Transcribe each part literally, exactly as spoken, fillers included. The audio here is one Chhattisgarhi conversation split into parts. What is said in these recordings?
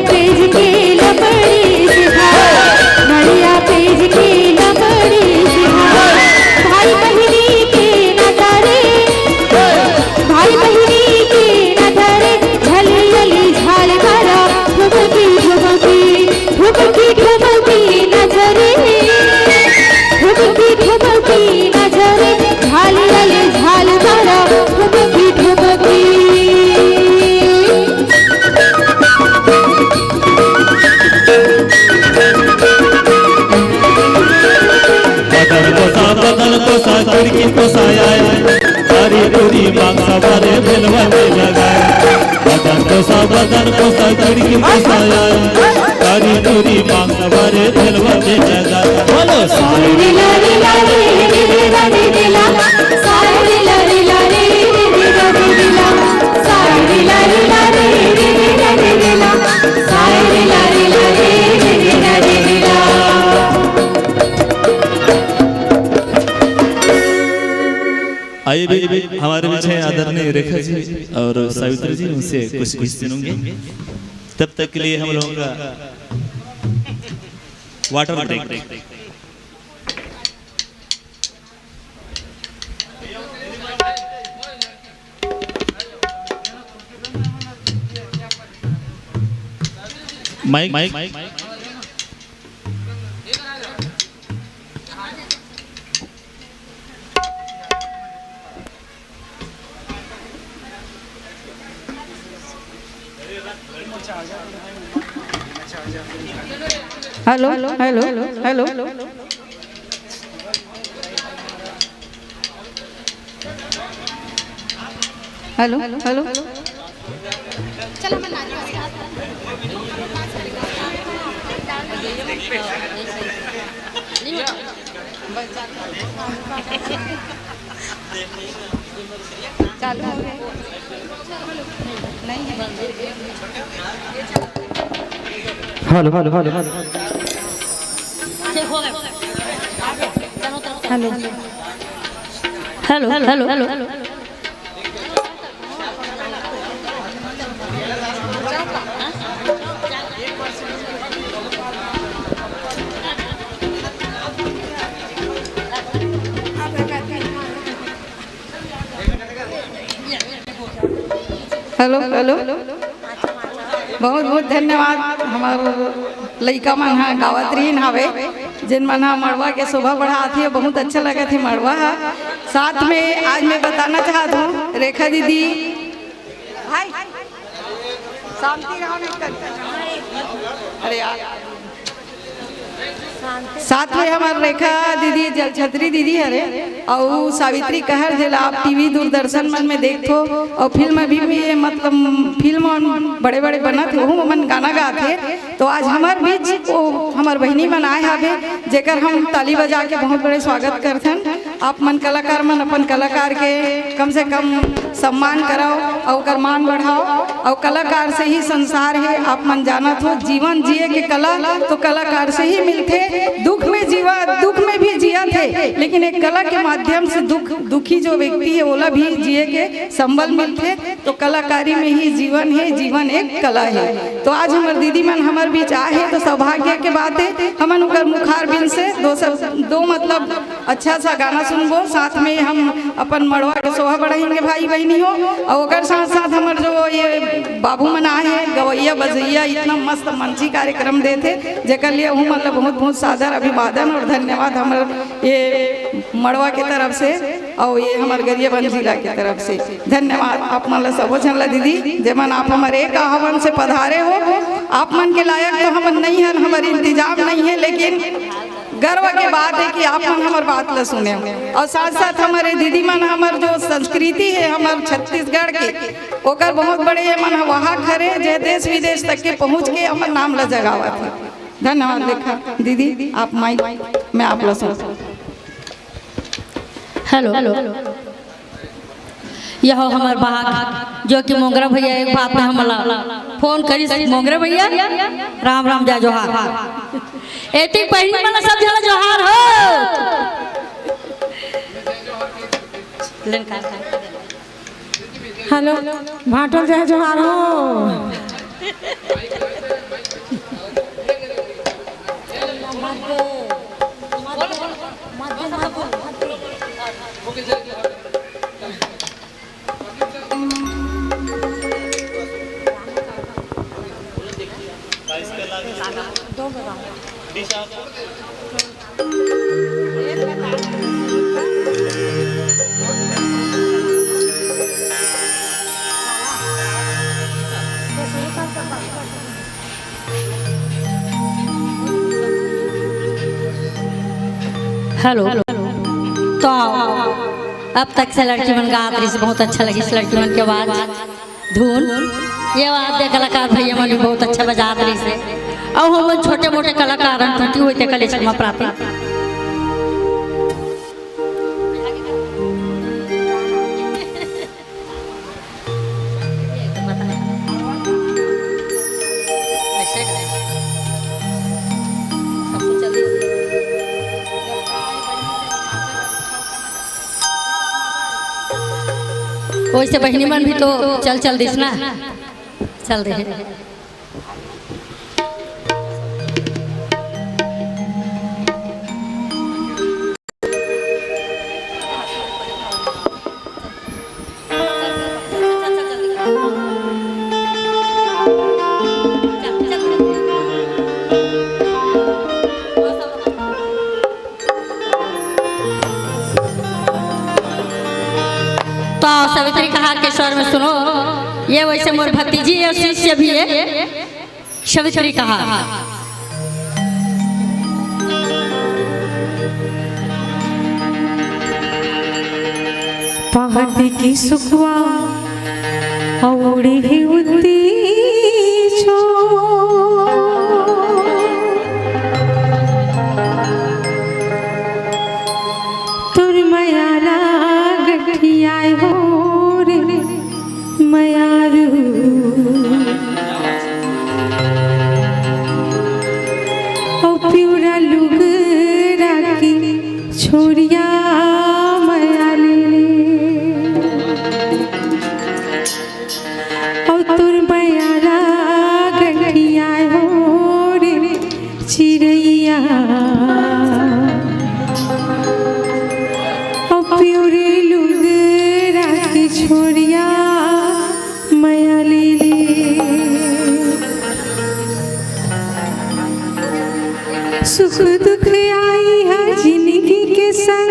पेज के लपड़ी सिहार, नरिया पेज के लपड़ी सिहार, भाई बहिनी के नाता रे, भाई बहिनी के नाता रे, झली झली झाल मारा, ठुमकी ठुमकी, ठुमकी ठुमकी नजरे, ठुमकी ठुमकी नजरे, झाल झली झाल मारा, ठुमकी ठुमकी। बदन कोसा, बदन कोसा, खिड़की कोसा आए, तारी तूरी मांग सवारे भेलवा के लगाए। बदन कोसा, बदन कोसा, खिड़की कोसा आए, तारी तूरी मांग सवारे भेलवा के लगाए। बोलो सारे रे ला रे ला रे रे रे ला रे रे ला, सारे रे ला रे ला रे रे रे ला रे रे ला, सारे रे ला रे ला रे रे रे ला रे रे ला, सारे रे ला रे ला रे रे रे ला रे रे ला। आइए भी हमारे बीच हैं आदरणीय रेखा जी और सावित्री जी, उनसे कुछ गीत सुनूंगे। तब तक के लिए हम लोगों का water break. Mic, mic. Hello, hello, hello. Hello, hello. चालू हो गया। Hello, hello, hello, hello. Hello, hello, hello. Hello, hello. बहुत बहुत धन्यवाद। हमर लइका मन ह गावत रहिन हावे, जेन मन ह मड़वा के शोभा बढ़ात हे, बहुत अच्छा लगत हे मड़वा ह। साथ में आज मैं बताना चाहत हूँ, रेखा दीदी, भाई, शांति रहो, नहीं कर। अरे यार, साथ में हमर रेखा दीदी, जलछत्री दीदी हरे, अउ सावित्री कहर, जेला आप टीवी दूरदर्शन मन में देखथो, अउ फिल्म अभी भी, मतलब, फिल्म मन बड़े-बड़े बनत हे, ओहू मन गाना गात हे। तो आज हमर बीच ओ हमर बहिनी मन आए हावे, जेकर हम ताली बजा के बहुत बड़े स्वागत करथन। आप मन कलाकार मन अपन कलाकार के कम से कम सम्मान कराओ अउ ओकर मान बढ़ाओ। अउ कलाकार से ही संसार हे, आप मन जानत हो, जीवन जिए के कला तो कलाकार से ही मिलथे। दुख में जीवा, दुख में भी जियत हे, लेकिन एक कला के माध्यम से दुख, दुखी जो व्यक्ति हे, ओला भी जिए के संबल मिलथे। तो कलाकारी में ही जीवन हे, जीवन एक कला हे। तो आज हमर दीदी मन हमर बीच आए हे, तो सौभाग्य के बात हे। हमन ओकर मुखारबिंद से दो सब, दो मतलब अच्छा सा गाना सुनबो, साथ में हम अपन मड़वा के शोभा बढ़ाएंगे भाई बहिनी हो। अउ ओकर साथ साथ हमर जो ये बाबू मन आए हे, गवैया बजैया, इतना मस्त मंची कार्यक्रम देथे, जेकर लिए ओहू मन ल बहुत बहुत सादर अभिवादन अउ धन्यवाद हमर ये मड़वा के तरफ से अउ ये हमर गरियाबंद जिला के तरफ से। धन्यवाद आप मन ल सबो झन ल दीदी, जेमन आप हमर एक आह्वान से पधारे हो। आप मन के लायक तो हमन नहीं हन, हमर इंतजाम नहीं हे, लेकिन गर्व के बात हे कि आप मन हमर बात ल सुने हो। अउ साथ साथ हमर ये दीदी मन हमर जो संस्कृति हे हमर छत्तीसगढ़ के, ओकर बहुत बड़े ये मन ह वाहक हरे, जे देश विदेश तक के पहुँच के हमर नाम ल जगावत हे। धन्यवाद। रेखा दीदी, आप माइक में आप ल सुन। हेलो, यह हमर बाहक, जो कि मोंगरा भैया एक बात में हमला फोन करिस, मोंगरा भैया, राम राम, जय जोहार। एती पहिली मन सब झन जोहार हो। लेन का, का। हेलो, भाटल जय जोहार हो। हेलो। तो अब तक से लड़की मन गात रहिस, बहुत अच्छा लगिस लड़की मन के आवाज, धुन। ये वाद्य कलाकार भैया मन भी बहुत अच्छा बजात रहिस हे। अउ हमन छोटे मोटे कलाकार हन, त्रुटि होही तेकर ले क्षमा प्रार्थी। वैसे बहिनी मन भी तो चल चल दिस ना, चल रहे। तो सावित्री कहार के स्वर में सुनो, ये वैसे मोर भतीजी हे, शिष्य भी हे। सावित्री कहार। पहाती के सुखवा अउ उड़े हे उत्ती छोर। तोर मया ला गठियाए हो रे मयारू। ओ पिउरा लुगरा के छोरिया मया ले ले। ओ तोर मया ला गठियाए हो रे चिरैया। ओ पिउरे लुगरा के छोरिया मया ले ले। सुख दुख आही जिनगी के संग,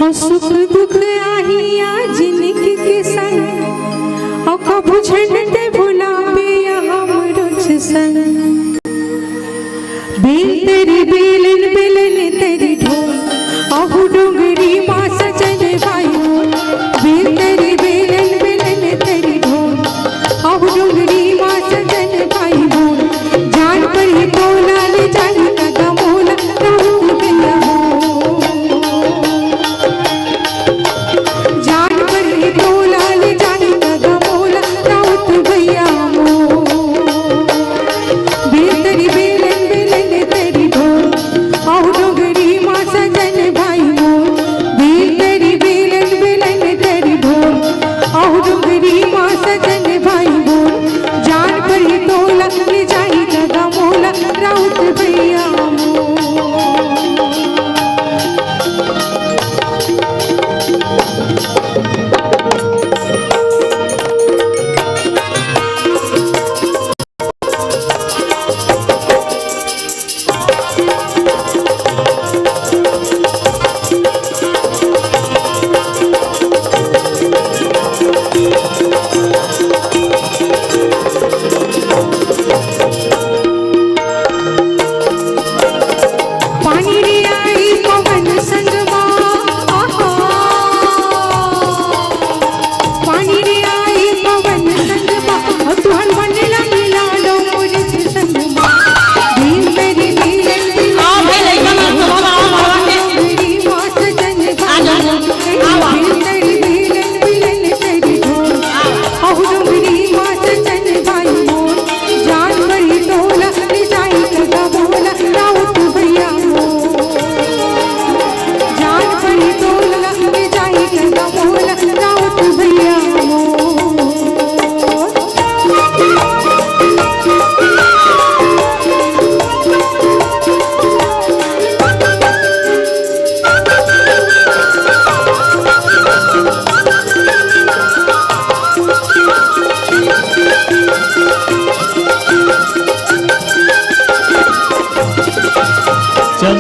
ओ सुख दुख आही जिनगी के संग, ओ कभू झन तैं भुलाबे हमरो संग। बेल तरी बेलन बेलन तरी ढोल, अहू डोंगरी मा सजन भाई हो। बेल तरी बेलन बेलन तरी ढोल, अहू डोंगरी मा सजन भाई हो। जान पड़ही तोला ले जाही कदम ओला, रहू भैया हो। जान पड़ही तोला ले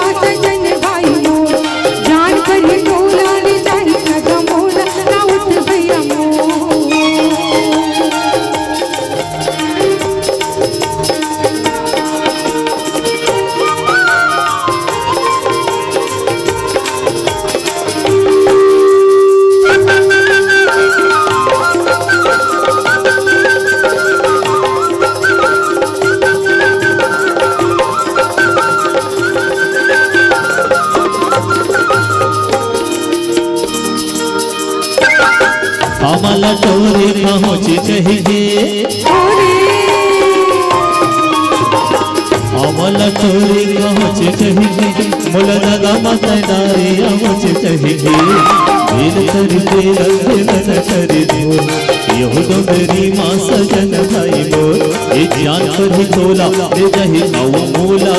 मा सजन भाई मोर, जान परी तोला ले जाही सगा मोला, राउत भैया मोर। हमला टोरे पहुँच कहिके, हमला टोरे पहुँच कहिके, मोला दगा मत डारे पहुँच कहिके। दिल कर दे रंग नन कर दो, यहू डोंगरी मा सजन भाई मोर। ए जान परी तोला ले जाही अउ मोला